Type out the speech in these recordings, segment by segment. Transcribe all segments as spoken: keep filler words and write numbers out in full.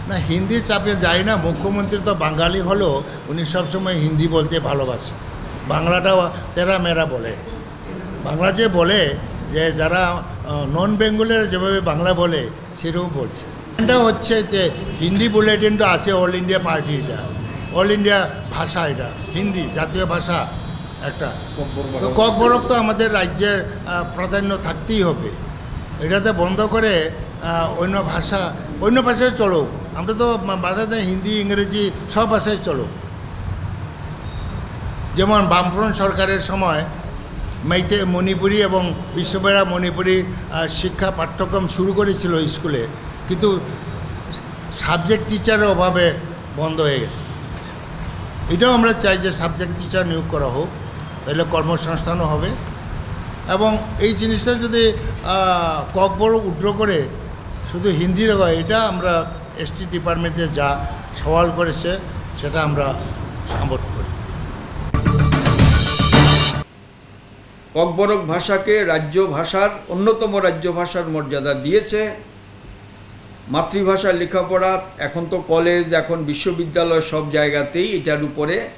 না, হিন্দি চাপে যায় না। মুখ্যমন্ত্রী তো বাঙালি হলেও উনি সবসময় হিন্দি বলতে ভালোবাসে, বাংলাটা তেরা মেরা বলে। বাংলা যে বলে, যে যারা নন বেঙ্গলিরা যেভাবে বাংলা বলে, সেরকম বলছে। এটা হচ্ছে যে হিন্দি বুলেটিন তো আছে, অল ইন্ডিয়া পার্টি, এটা অল ইন্ডিয়া ভাষা, এটা হিন্দি জাতীয় ভাষা একটা। তো ককবরক তো আমাদের রাজ্যের আহ, প্রাধান্য থাকতেই হবে। এটাতে বন্ধ করে আহ, অন্য ভাষা, অন্য ভাষায় চলুক। আমরা তো মা- বাধা দেয়, হিন্দি, ইংরেজি সব ভাষায় চলুক। যেমন বামফ্রন্ট সরকারের সময় মেইতে মণিপুরি এবং বিষ্ণুপ্রিয়া মণিপুরি আহ, শিক্ষা পাঠ্যক্রম শুরু করেছিল স্কুলে, কিন্তু সাবজেক্ট টিচারের অভাবে বন্ধ হয়ে গেছে। এটাও আমরা চাই যে সাবজেক্ট টিচার নিয়োগ করা হোক, তাহলে কর্মসংস্থানও হবে। এবং এই জিনিসটা যদি আহ, ককবরক উইথড্র করে শুধু হিন্দি রাখা হয়, এটা আমরা এসটি ডিপার্টমেন্টে যা সওয়াল করেছে, সেটা আমরা সাপোর্ট করি। ককবরক ভাষাকে রাজ্য ভাষার, অন্যতম রাজ্য ভাষার মর্যাদা দিয়েছে। মাতৃভাষায় লেখাপড়া, এখন তো কলেজ, এখন বিশ্ববিদ্যালয়, সব জায়গাতেই এটার উপরে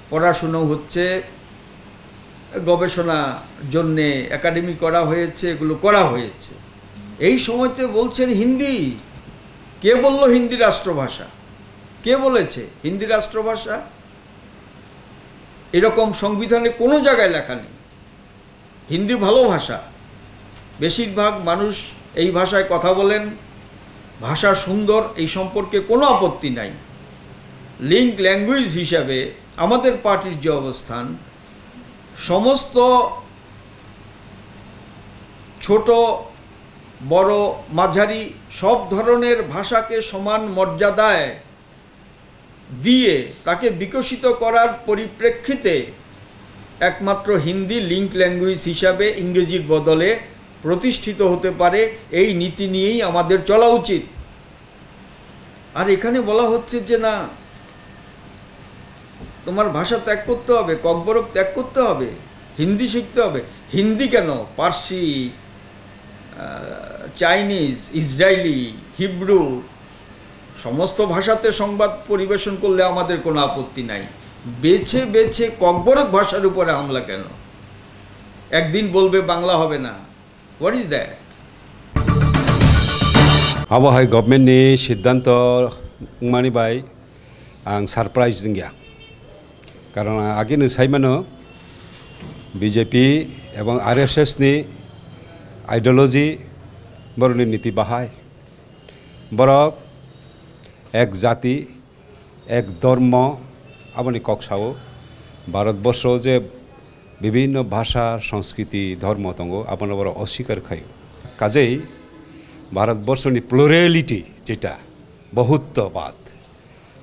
পড়াশুনো হচ্ছে, গবেষণা জন্যে একাডেমি করা হয়েছে, এগুলো করা হয়েছে। এই সময়তে বলছেন হিন্দি। কে বলল হিন্দি রাষ্ট্রভাষা? কে বলেছে হিন্দি রাষ্ট্রভাষা? এরকম সংবিধানে কোনো জায়গায় লেখা নেই। হিন্দি ভালো ভাষা, বেশিরভাগ মানুষ এই ভাষায় কথা বলেন, ভাষা সুন্দর, এই সম্পর্কে কোনো আপত্তি নাই। লিঙ্ক ল্যাঙ্গুয়েজ হিসাবে আমাদের পার্টির যে অবস্থান, সমস্ত ছোট, বড়, মাঝারি সব ধরনের ভাষাকে সমান মর্যাদায় দিয়ে তাকে বিকশিত করার পরিপ্রেক্ষিতে একমাত্র হিন্দি লিঙ্ক ল্যাঙ্গুয়েজ হিসাবে ইংরেজির বদলে প্রতিষ্ঠিত হতে পারে, এই নীতি নিয়েই আমাদের চলা উচিত। আর এখানে বলা হচ্ছে যে না, তোমার ভাষা ত্যাগ করতে হবে, ককবরক ত্যাগ করতে হবে, হিন্দি শিখতে হবে। হিন্দি কেন? পার্সি, আহ, চাইনিজ, ইসরায়েলি, হিব্রু, সমস্ত ভাষাতে সংবাদ পরিবেশন করলে আমাদের কোনো আপত্তি নাই। বেছে বেছে ককবরক ভাষার উপরে হামলা কেন? একদিন বলবে বাংলা হবে না। What is that? Abo hai government ni siddhanto wngmani bai ang surprise wngya, karon ang agini saimano B J P ebong R S S ni ideology, borokni niti bahai, borok ek jati, ek dhormo, aboni kok sao. Bharatborsho je bibhinno bhasha, sanskriti, dhormo tongo, abono borok oswikar khaio. Kajei Bharatborshoni plurality jeta, bohuttobad,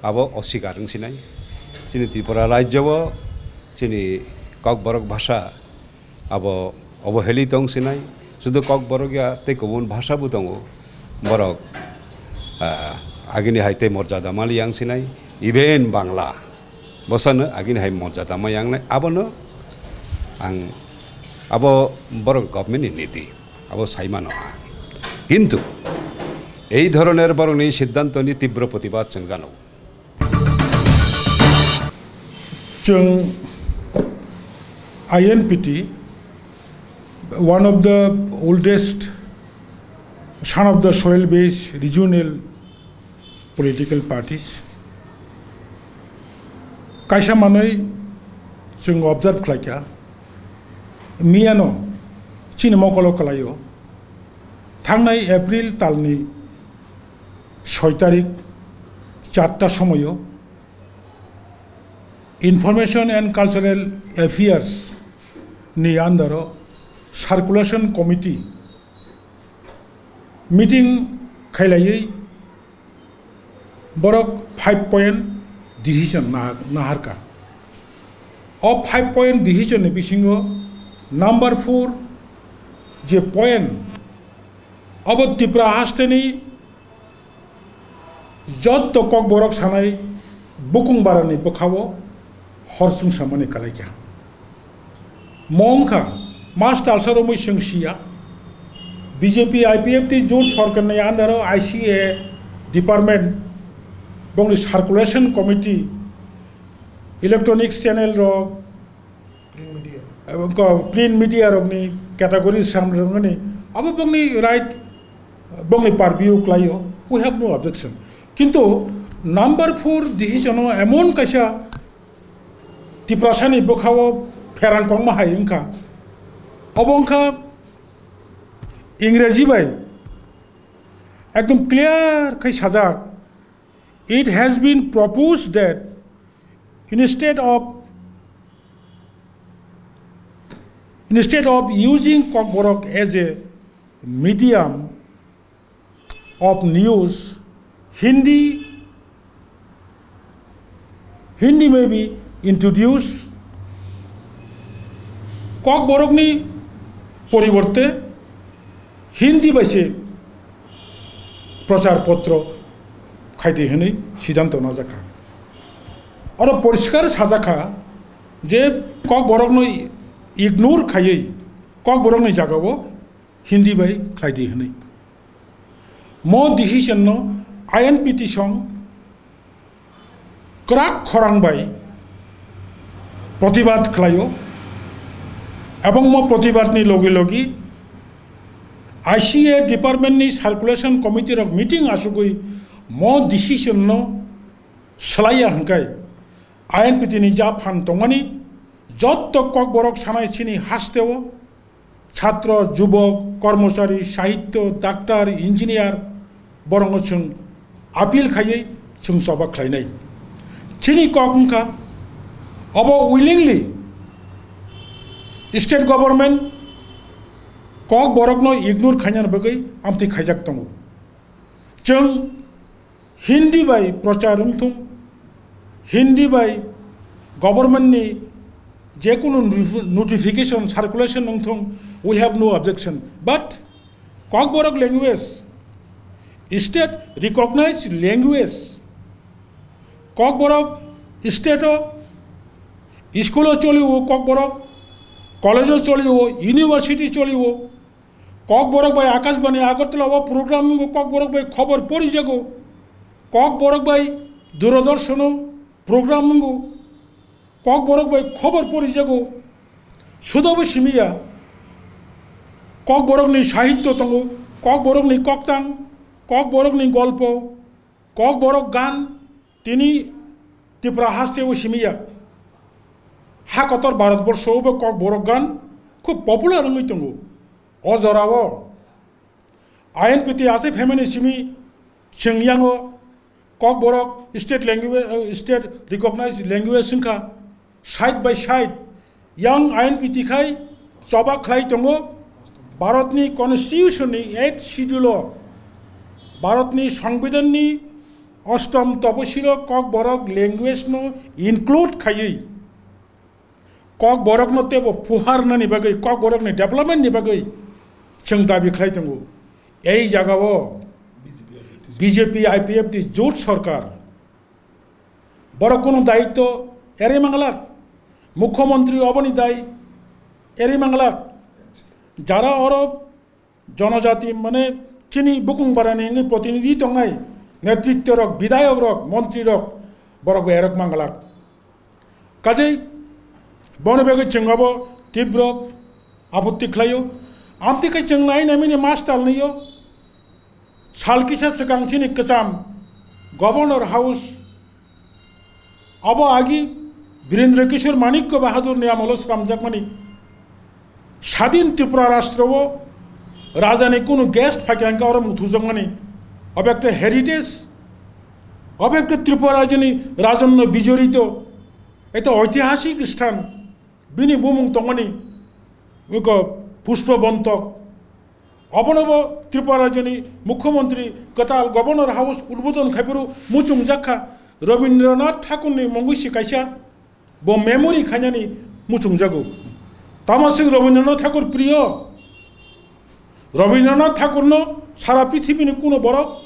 abo oswikar wng sinai. Chini Tripura rajyo o chini Kokborok bhasha abo oboheli tong sinai. Sudu Kokborok ya tei kubun bhasha bo tongo. Borok agini hai tei morjada mali yang sinai. Even Bangla bosano agini hai morjada ma yang nai. Abono ang abo borok government ni niti abo saimano ang. Kintu ei dhoroner borokni siddhantoni tibro protibad chwng jano. Chwng I N P T, one of the oldest son of the soil based regional political parties. Kaisa manwi chwng observe khlaikha, miyano chini mokolo kwlaio, thangnai April talni soi tarik charta somoio Information and Cultural Affairs ni under o Circulation Committee meeting khailaiwi borok five point decision naharkha. O five point decision ni bisingo number four je point, obo Tripura hasteni jotto Kokborok sanai bukung barani bwkhao hor chwngsamani kalaikha. Mo wngkha mas talsa romwi chwng siya, B J P I P F T jut sorkarni under o I C A department Bongni circulation committee, electronic channel rok, print media, ebong ko print media rokni category samrwngmani, abo bongni right, bongni purview khlaio, we have no objection. Kintu number four decision o emon kaisa Tiprasani bwkhao pherang kongma hai wngkha. Obo wngkha Ingreji bai ekdom clear khai sajak. It has been proposed that instead of, instead of using Kokborok as a medium of news, Hindi, Hindi may be introduced. Kokborokni poriborte Hindi bai se prochar potro khaidi hwnwi siddhanto najakha. Oro poriskar sajakha je Kokborokno ignore khaiwi Kokborokni jagao Hindi bai khlaidi hwnwi. Mo decision no I N P T song kwrak khorang bai protibad khlaio, ebong mo protibad ni logi logi I C A department ni circulation committee rok meeting asugwi mo decision no swlaiya hwnkhe I N P T ni ja phan tongmani jotto Kokborok sanai chini hasteo chhatro, jubok, kormochari, sahityo, daktar, engineer, borokno chwng appeal khaiwi chwng choba khlainai. Chini kok wngkha, obo willingly state government Kokborokno ignore khainani bagwi amtwi khaijak tongo. Chwng Hindi bai prochar wngthung, Hindi bai government ni jekunu notif-, notification, circulation wngthung, we have no objection. But Kokborok language, state recognized language, Kokborok state o school o cholio Kokborok, college o cholio, university cholio, Kokborok bai Akashbani Agartala o program wngo, Kokborok bai khobor porijago, Kokborok bai Doordarshan o program wngo, Kokborok bai khobor porijago, sudobo simiya, Kokborokni sahityo tongo, Kokborokni koktang, Kokborokni golpo, Kokborok gan, tini Tripura haste o simiya. Ha kotor Bharat borsho o bo Kokborok gan khub popular wngwi tongo. O jorao I N P T ase family simi chwng yango Kokborok state language, eh, state recognized language wngkha. Side by side, yang I N P T khai choba khlai tongo. Bharatni Constitution ni eighth Schedule o, Bharatni Songbidanni Ashtam Tapasilo Kokborok language no include khaiwi Kokborokno tebo phuarnani bagwi, Kokborokni development ni bagwi chwng dabi khlai tongo. Ei jagao B J P I P F T jut sarkar, borok kunu daitto eri manglak, mukhyamantri oboni dai eri manglak, jara oro jonojati mane chini bukung barani wngwi protinidhi tongnai netritto rok, bidhayok rok, montri rok, borok bai erok manglak. Kajei boni bagwi chwng abo tibro apotti khlaio. Amtwi khe chwng nai nai mini mastal nio. Sal kisa swkang chini kwcham Governor House abo agi Birendra Kishore Manikya Bahadur ni amolo slamjakmani Sadin Tripura Rashtra o Raja ni kunu guest phaikha hwnkhe oro muthurjakmani. Obo ekta heritage, obo ekta Tripura Rajya ni Rajanno bijorito, ekta oitihasik sthan, bini bumung tongmani wngkha Pushpa Bantok. Obono bo Tripura Rajya ni Mukhyamantri kwtal Governor House udbodon khaiphuru muchungjakha Rabindranath Thakur ni mungwi se kaisa bo memory khainani muchungjago. Tamo chwng Rabindranath Thakur priyo. Rabindranath Thakur no sara prithibini kuno borok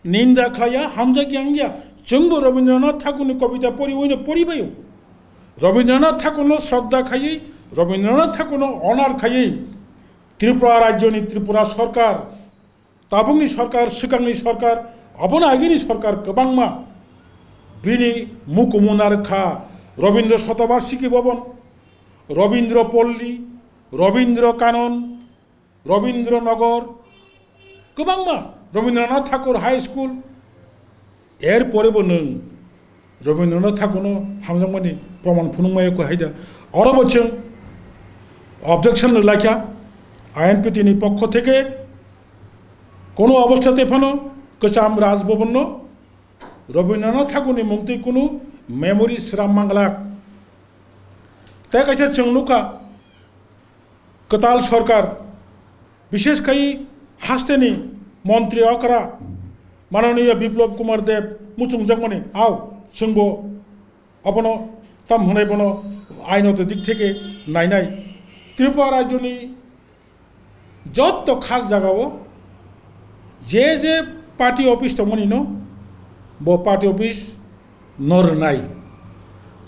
ninda khlaiya, hamjak yangya. Chwngbo Rabindranath Thakur ni kobita poriwino poribaio. Rabindranath Thakur no shraddha khaiwi, Rabindranath Thakur no honor khaiwi Tripura rajyoni Tripura sarkar, tabukni sarkar, swkangni sarkar, abono agini sarkar kwbangma Bini mukumu narwkha Robindra Shatabarshiki Bhavan, Robindra Palli, Robindra Kanan, Robindra Nagar, kwbangma Rabindranath Thakur High School. Er pore bo nwng Rabindranath Thakurno hamjakmani proman phunukmaya kho hai da. Oro bo chwng objection rwlaikha, I N P T ni pokho theke kono obosthate phano kwcham Raj Bhavan no Rabindranath Thakurni mungtwi kunu memory sram manglak. Tei kaisa chwng nukha, kwtal sorkar, bishesh khai hasteni montri okra Mananiya Biplab Kumar Deb muchungjakmani, ao chwngbo abono tam hwnai bono ainoto dik theke nainai. Tripura rajyoni jotto khas jagao je je party office tongmani no bo party office no rwnai.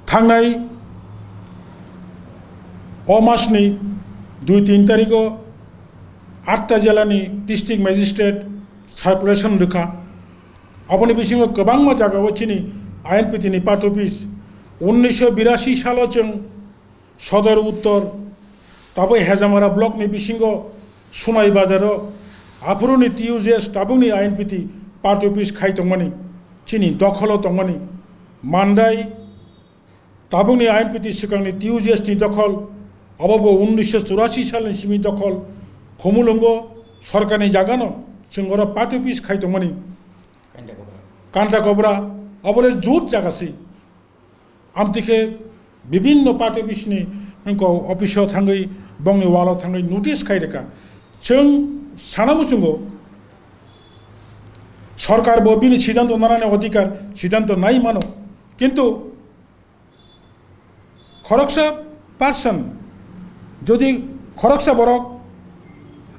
Thangnai o masni dui tin tarigo atta jelani district magistrate circulation rwkha. Aboni bisingo kwbangma jagao chini I N P T ni party office. Unnisho birasi salo chwng Sodor Uttor, tabuk Hejamara block ni bisingo Sunai Bazar o aphuru ni T U J S tabuk ni I N P T party office khai tongmani, chini dokholo tongmani, Mandai tabuk ni I N P T swkang ni T U J S ni dokhol, abo bo unnisho churasi sal ni simi dokhol, Khumulwngo sorkar ni jaga no chwng oro party office khai tongmani. Kanta Kobra, abo le jut jaga si. Amtwi khe bibinno party office ni wngkha office o thangwi bongni wall o thangwi notice khai rwkha. Chwng sana muchungo sorkar bo bini siddhanto nanani odhikar, siddhanto nai mano. Kintu khoroksa person jodi khoroksa borok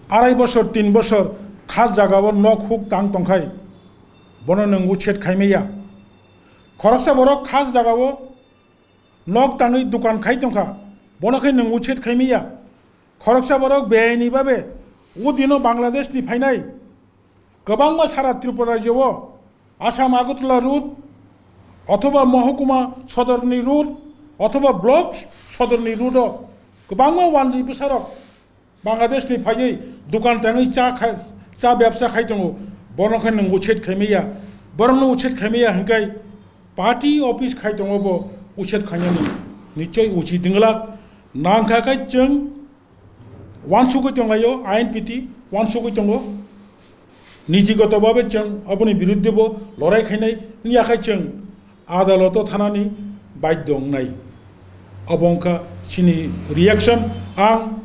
arai bosor, tin bosor khas jagao nok huk tang tongkhai, bono nwng uchet khaimaya. Khoroksa borok khas jagao nok tangwi dukan khai tongkha, bono khe nwng uchet khaimaya. Khoroksa borok beaini babe o dino Bangladesh ni phainai kwbangma sara Tripura rajyo o Assam Agartala road othoba mohokuma sodorni road othoba block sodorni road o kwbangma wanjwi bwsarok Bangladesh ni phaiwi dukan tangwi cha khai, cha bebsa khai tongo, bono khe nwng uchet khaimaya, borokno uchet khaimaya hwnkhai party office khai tongo bo uchet khainani nichoi uchi dinglak nangkha khai chwng wansugwi tonglaio, I N P T wansugwi tongo, nitigoto babe chwng aboni biruddhe bo lorai khainai wngya khai chwng adaloto thanani baidhyo wngnai. Obo wngkha chini reaction. Ang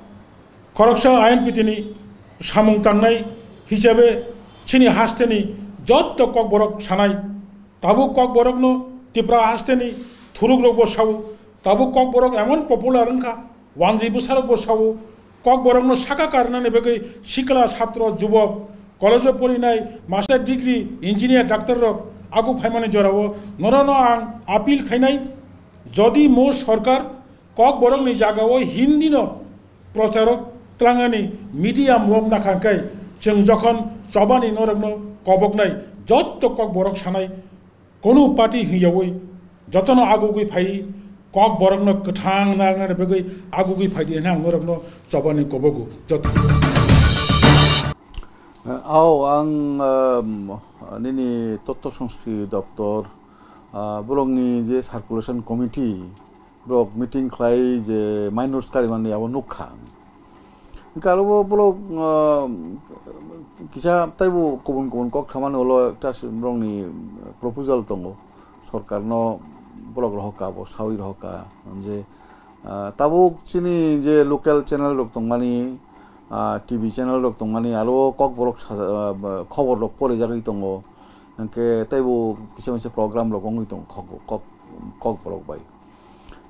khoroksa I N P T ni samung tangnai hisabe chini hasteni jotto kokborok sanai. Tabuk kokborokno Tipra hasteni thurukrokbo sao. Tabuk kokborok emon popular wngkha, wanjwi bwsarokbo sao. Kokborokno saka karnani bagwi sikla, satro, jubok, college-o porinai, master degree, engineer, doctor-rok agu phaimani jorao norokno ang appeal khainai, jodi mo sorkar kokborokni jagao Hindi-no procharok tlangani medium rok nakha khe, chwng jokhon chobani norokno koboknai, jotto kokborok sanai, kono party hwnyawi jotono agugwi phai, kokborokno kwthang narwknani bagwi agugwi phai di hwnwi ang norokno chobani kobogo joto. Ao ang, um, nini Totto Songskri doptor, uh, borokni je circulation committee, borok meeting khlai je minors karimani abo nukha. Hwnkhe aro bo borok, uh, kisa taibo kubun kubun kok samani ulo ekta borokni proposal tongo, sorkarno borok rohorkha, bo sawi rohorkha je, uh, tabuk chini je local channel rok tongmani, ah, T V channel rok tongmani aro kokborok sa-, ah, ba, khobor rok porijagwi tongo, hwnkhe teibo kisa misa program rok wngwi tongo kok, kok, kokborok bai.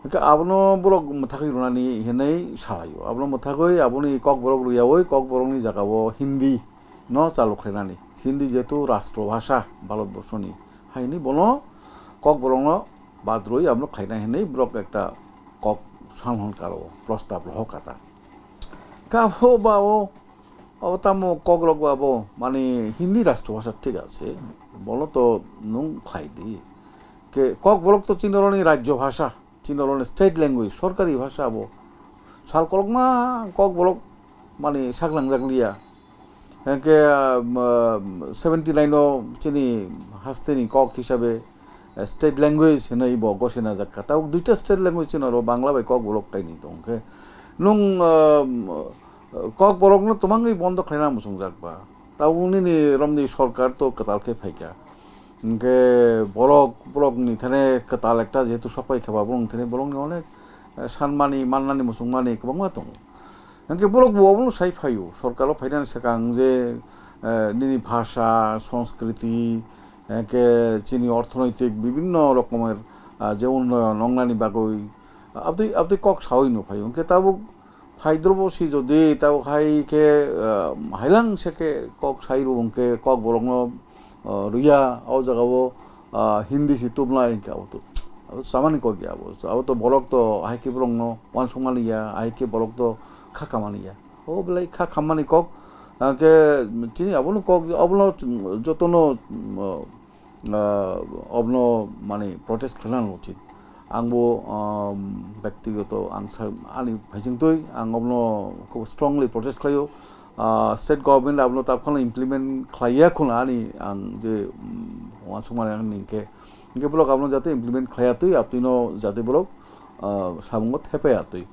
Hwnkhe abono borok mwthagwi rwnani hinwi salaio, abono mwthagwi aboni kokborok rwyaui kokborokni jagao Hindi no chalu khlainani, Hindi jehetu rastro bhasha Bharatborsoni, haini bono kokborokno badroi abono khlainai hinwi borok ekta kok samhon karo prostab rohor kha ta. Khe abo ba o, abo tamo kokrok ba bo, mani Hindi rastro bhasha thik ache, bono to nwng khlai di. Ke Kokborok to chini oroni rajyo bhasha, chini oroni state language, sorkari bhasha abo. Sal kolokma Kokborok mani saknang jak liya. Hingke, um, um, seventy nine o chini hasteni kok hisabe, eh, state language hinui bo gosina jakka. Tabuk duita state language chini oro Bangla bai Kokborok kainwi tong khe. Nung, um, Kokborokno twmangwi bondo khlaina muchungjak ba. Tabuk nini romni sorkar to kwtal khe phaikha. Hingke borok, borokni thani kwtal ekta jehetu sopai kha ba, borokni thani borokni onek, eh, sanmani, mannani, muchungmani kwbangma tongo. Hingke borok bo obono sai phaio, sorkaro phainani swkang je, eh, nini bhasha, sanskriti, hingke chini orthonoitik bibinno rokomer, ah, je unnoyon wngnani bagwi, abdui, abdui kok saui no phaio. Hingke tabuk phaidrobo si jodi tabuk hai khe, ah, hailang se khe kok sai rw hingke Kokborokno, ah, rwya, o jagao, ah, Hindi si tubnai hingke abo to, abo samani kok ya abo. Abo to borok to hai khe borokno uansukmani ya, hai khe borok to kha khamani ya. O belai kha khammani kok, ah, khe chini abono kok, abono jotono, ah, ah, obono mani protest khlaina uchit. Ang bo, um, bektigoto ang sa-, ani phaisingtwi ang obono khub strongly protest khlaio. Ah, state government abono tabkhano implement khlaiya khuna ani ang je, um, uansukmani ang ningkhe. Hingke borok abono jate implement khlaiya twi, aptwino jate borok, ah, samungo thepaiya twi.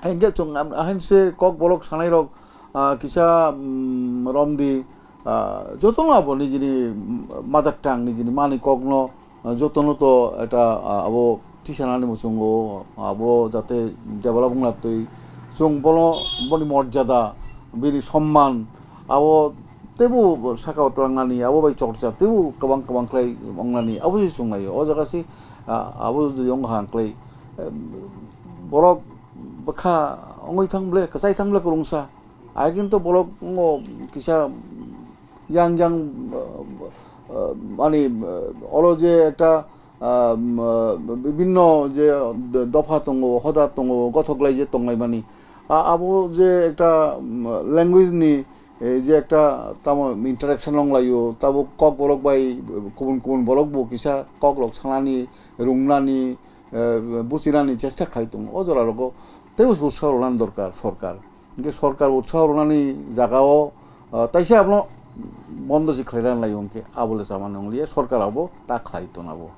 Hingke chwng am-, ahain se Kokborok sanai rok, ah, kisa, mm, romdi, ah, jotono abo nijini, mm, mother tongue, nijini mani kokno, ah, jotono to eta, ah, abo tisanani muchungo, abo jate develop wngna twi chwng bono, boni morjada, bini somman, abo teibo saka o twlangnani, abo bai chorcha teibo kwbang kwbang khlai wngnani, abo se chwng laio. O jaga se, ah, abo jodi wngkha hwnklai, em, borok bwkha wngwi thang ble, kwchai thang ble kwrwngsa. Ai kintu borok wngo kisa yang yang, ah, ah, mani, ah, oro je ekta, ah, um, ah, bibinno je dopha tongo, hoda tongo, gothok lai je tonglaimani. A-, abo je ekta, um, language ni, eh, je ekta tamo interaction wnglaio, tabuk Kokborok bai kubun kubun borok bo kisa kokrok sanani, rungnani, eh, buchinani chesta khai tongo. O jora rogo teibo utsaho rwnani dorkar sorkar. Hingke sorkar utsaho rwnani jagao, ah, taisa abono bondo se khlairani laio hingke abo le chamani wngliya, sorkar abo ta khlai tongna bo.